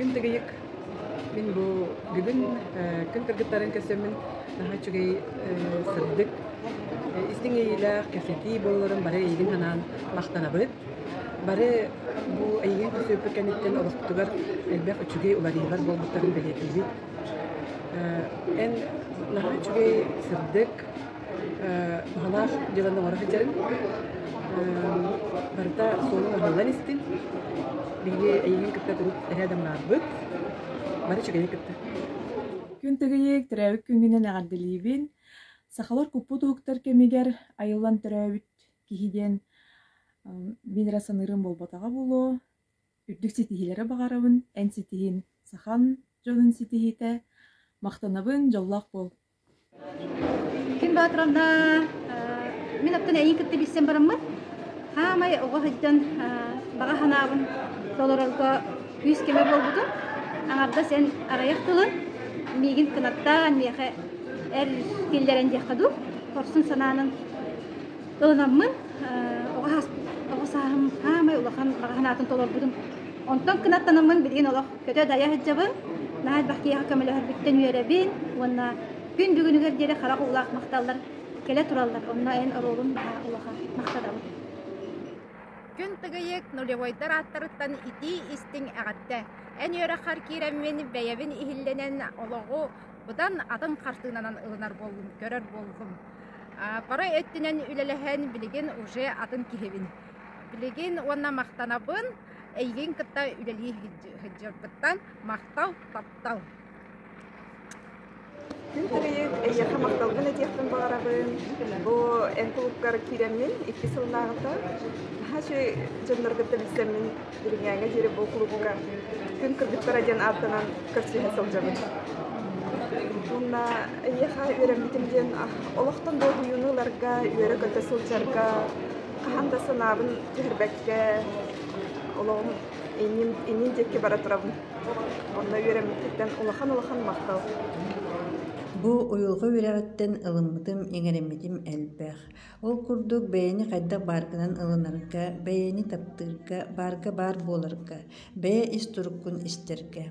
Күн Тыгыйык мин бу бүгүн күн кыргыттарын көрсөммүн наһаа үчүгэй сырдык истиҥ иэйиилээх кэпсэтии буоларын бары эйигин санаан махтанабыт. Бары бу эйигин көрсүбүппүт кэнниттэн олохпутугар элбэх үчүгэй уларыйыылар буолбуттарын бэлиэтиибит. Эн наһаа үчүгэй сырдык туһалаах дьыаланы оҥоро сылдьарыҥ. Барыта суолуҥ аһыллан истин. Биһиги эйигин кытта куруук эһээ дамнаабыт. Бары үчүгэйи кытта. Күн Тыгыйык төрөөбүт күҥҥүнэн эҕэрдэлиибин. Сахалар куппут уһуктар кэмигэр айыллан төрөөбүт киһи диэн мин эрэ саныырым буолбатаҕа буолуо. Үрдүк ситиһиилэри баҕарабын, эн ситиһин сахан дьонун ситиһиитэ. Махтанабын, дьоллоох буол. Күн Боотуровна, мин оттон эйигин кытта билсэн бараммын, хаамай оҕо сылдьан баҕа санаабын толорорго күүс-көмө буолбутум. Аҥардас эн аҕыйах тылын миигин кынаттаан миэхэ эр киллэрэн диэххэ дуу, хорсун санаанан ылынаммын оҕо сааһым хаамай улахан баҕа санаатын толорбутум. Онтон кынаттанаммын билигин олох көтө-дайа сылдьабын. Наһаа элбэх киһиэхэ көмөлөһөрбүттэн үөрэбин уонна күн бүгүнүгэр диэри харах уулаах махталлар кэлэ тураллар. Онно эн оруолун наһаа улахан махтанабын. Күн Тыгыйык нулевойдар ааттарыттан итии-истиҥ эҕэрдэ! Эн үөрэххэр киирэммин бэйэбин иһиллэнэн олоҕу быдан атын хартыынанан ылынар буоллум, көрөр буоллум. Бары өттүнэн үлэлэһэн билигин уже атын киһибин. Билигин уонна махтанабын эйигин кытта үлэлии сылдьарбыттан махтал, таптал. Күн Тыгыйык, эйиэхэ махталбын этиэхпин баҕарабын. Бу эн кулуупкар киирэммин икки сыллааҕыта наһаа үчүгэй дьоннору кытта билсэммин билиҥҥээҥҥэ диэри бу кулуупка Күн кыргыттара диэн ааттанан көрсүһэ сылдьабын. Уонна эйиэхэ үөрэммитим диэн олохтон дуоһуйууну ыларга, үөрэ-көтө сылдьарга, хаһан да санаабын түһэрбэккэ олоҕум иннин, иннин диэки бара турабын. Онно үөрэммиккиттэн улахан-улахан махтал. Бу уйулҕа үөрэҕиттэн ылыммытым, иҥэриммитим элбэх. Ол курдук бэйэни хайдах бааргынан ылынарга, бэйэни таптыырга, баарга баар буоларга, бэйэ ис туруккун истэргэ.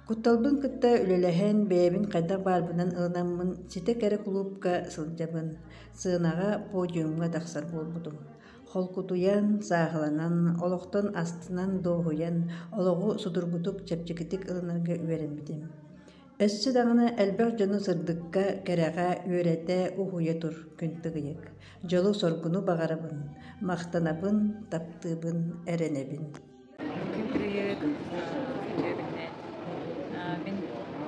Кутталбын кытта үлэлэһэн, бэйэбин хайдах баарбынан ылынаммын ситэ кэрэ кулуупка сылдьабын, сыанаҕа, подиумҥа тахсар буолбутум. Холкутуйан, сааһыланан, олохтон астынан, дуоһуйан, олоҕу судургутук, чэпчэкитик ылынарга үөрэммитим. Өссө даҕаны элбэх дьону сырдыкка, кэрэҕэ үөрэтэ, уһуйа тур күн тыгыйык. Дьолу-соргуну баҕарабын, махтанабын, таптыыбын, эрэнэбин. Күн тыгыйык үтүөбүннэ. Мин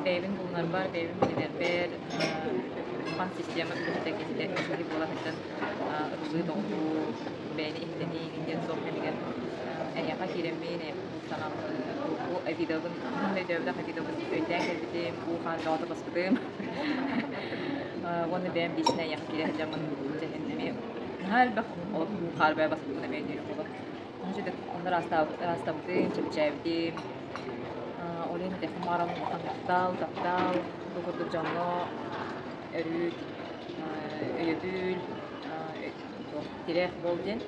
бэйэбин булунарбар, бэйэбин билинэрбэр улахан система үлэһитэ киһитэ киһи буола сылдьан ыллыы-доҕолуу, бэйэни иһитинии диэн суох кэмигэр эйиэхэ киирэммин, бу обидабын, өйдөөбөтөх обидабын өйдөөн кэлбитим, уу-хаан бөҕөтө баспытым. Уонна бэйэм лично эйиэхэ киирэ сылдьаммын дьэһин эмиэ наһаа элбэх уу-хаар бэйэ баспытын эмиэ өйдүүрүм буолар. Онно ыраастабытым, чэпчээбитим. Ол иһин этиэхпин баҕарабын улахан махтал, таптал, бу курдук дьоҥҥо өрүү өйөбүл, тирэх буол диэн.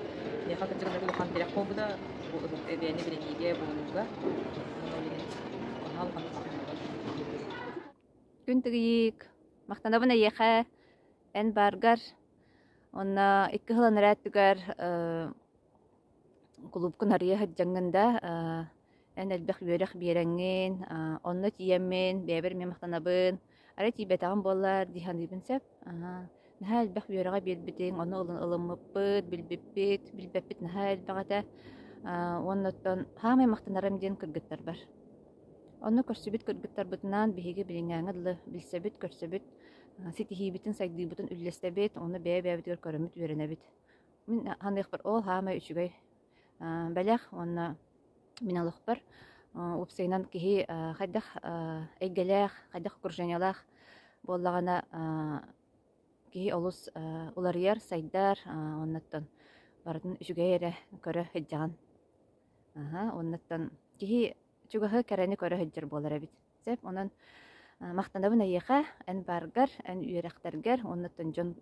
Миэхэ кырдьык улахан тирэх буолбута бу эбээни билиниигэ, булунууга. Ол иһин наһаа улаханнык махтанабын. Күн Тыгыйык, махтанабын эйиэхэ, эн бааргар. Уонна икки сыл анараа өттүгэр кулуупкун арыйа сылдьаҥҥын да эн элбэх үөрэх биэрэҥҥин, онно тиийэммин бэйэбэр эмиэ махтанабын. Арай тиийбэтэҕим буоллар дии саныыбын сөп. Наһаа элбэх үөрэҕи биэрбитиҥ, ону ылыммыппыт, билбиппит, билбэппит наһаа элбэх этэ. Уонна оттон саамай махтанарым диэн кыргыттарбар. Онно көрсүбүт кыргыттарбытынаан биһиги билиҥҥээҥҥэ дылы билсэбит, көрсөбүт, ситиһиибитин, сайдыыбытын үллэстэбит, онно бэйэ-бэйэбитигэр көрөммүт үөрэнэбит. Мин саныахпар ол саамай үчүгэй бэлэх уонна мин олохпор уопсайынан киһи хайдах эйгэлээх, хайдах окружениелаах буоллаҕына киһи олус уларыйар, сайдар, оннуттан барытын үчүгэй эрэ көрө сылдьаҕын. Оннуттан киһи чугаһы кэрэни көрө сылдьар буолар эбит. Сөп, онон махтанабын эйиэхэ, эн бааргар, эн үөрэхтэргэр, уоннаттан дьон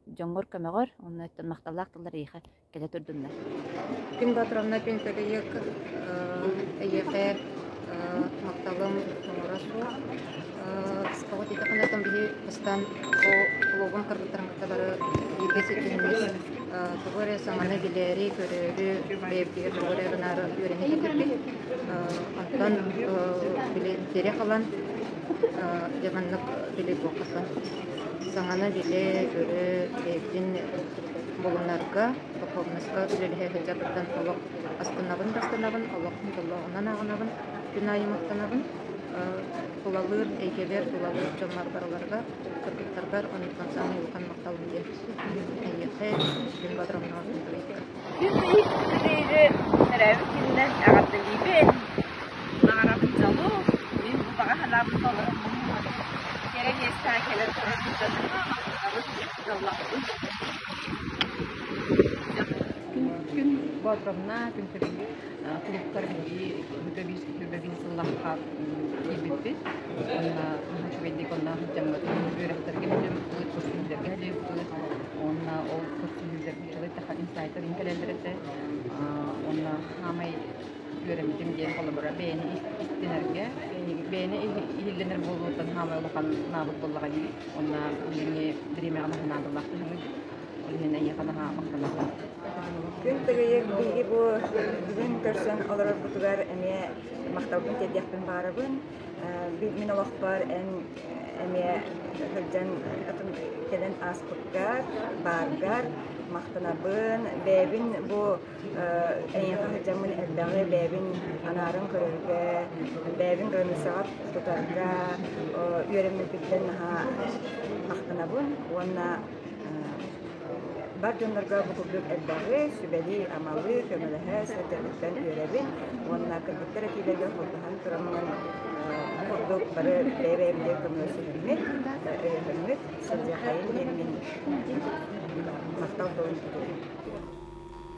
дьоҥҥор көмөҕөр, уоннаттан махталлаах тыллар эйиэхэ кэлэ турдуннар. Күн Батровна Пентагыйык эйиэхэ Махталым муҥура суох. Тоҕо диэтэххинэ, оттон биһи бастаан бу клубум кыргыттарын кытта бары бииргэ ситиһиммит тугу эрэ саҥаны билээри, көрөөрү, бэйэбитигэр тугу эрэ гынаары үөрэнэ кэлбиппит. Онтон били тирэх ылан дьэ маннык били буоххасан саҥаны билэ, көрө, бэйэбитин булунарга, духовноска үлэлэһэ сылдьарбыттан олох астынабын да астынабын, олох дьоллооҕунан ааҕынабын, күн аайы махтанабын. Тулалыыр эйгэбэр, тулалыыр дьоммор барыларыгар, кыргыттарбар онтон саамай улахан махталым диэн эйиэхэ, күн бодоромноох күн Күн Тыгыйы төрөөбүт күнүнэн эҕэрдэлиибин! Баҕарабын дьолу, мин бу баҕа санаабын толоруммун кэрэ миэстэҕэ кэлэн турар дьонума махтанабын, дьоллоохпун. Күн, күн Боотуровна, күн Тыгыйы кулууптар биһиги сүүрбэ сыллаахха киирбиппит. Уонна наһаа үчүгэйдик онно сылдьаммыт үөрэхтэргэ сылдьыбыппыт, көрсүһүүлэргэ сылдьыбыппыт. Уонна ол көрсүһүүлэрбит дьылы инсайтар кэлэллэр этэ. Уонна хаамай үөрэммитим диэн холобура бэйэни истинэргэ, бэйэни иһиллэнэр буолууттан хаамай улахан наабыт буоллаҕа дии. Уонна билиҥҥи бириэмэҕэ наһаа наадалаах киһиҥҥит. Ол иһин эйиэхэ наһаа махтанабын. Күн Тыгыйык биһиги бу бүгүн көрсөн олорорбутугар эмиэ махталбын тиэрдиэхпин баҕарабын. Мин олохпор эн эмиэ сылдьан кэлэн ааспыккар, бааргар махтанабын. Бэйэбин бу эйиэхэ сылдьаммын элбэҕи бэйэбин анааран көрөргө, бэйэбин границаҕа тутарга үөрэммиппиттэн наһаа махтанабын уонна Бар дьоннорго бу курдук элбэҕи сүбэлии-амалыы, көмөлөһө сылдьарбыттан үөрэбин уонна кыргыттар этиилэргэ холбоһон тураммын бу курдук бары бэйэ-бэйэбитигэр көмөлөсүһэммит, өйөһөммүт сылдьыаххайын диэммин махтал тылын этэбин.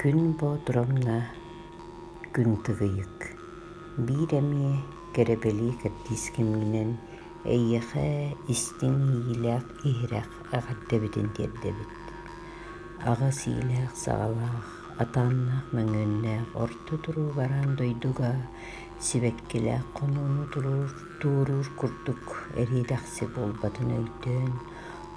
Күн Боотуровна күн тыгыйык, биир эмиэ кэрэбэлии кэрдиис кэмҥинэн Эйиэхэ истиҥ иэйиилээх иһирэх эҕэрдэбитин тиэрдэбит. Аҕа сиилээх-саҕалаах, атааннаах мөҥүөннээх орто туруу бараан дойдуга сибэккилээх хонууну туоруур курдук эриэдэхси буолбатын өйдөөн,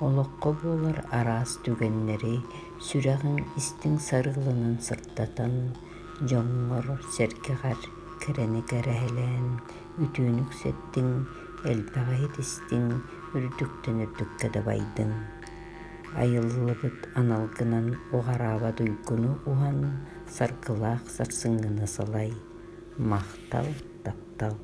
олоххо буолар араас түгэннэри сүрэҕиҥ истиҥ сарыалынан сырдатан, дьоҥҥор-сэргэҕэр кэрэни кэрэһэлээн, Үтүөнү үксэттиҥ, элбэҕи иһитистиҥ, үрдүктэн үрдүккэ дабайдыҥ. Айыллыбыт аналгынан уҕараабат уйгуну уһан, саргылаах сарсыҥҥыны салай. Махтал, таптал.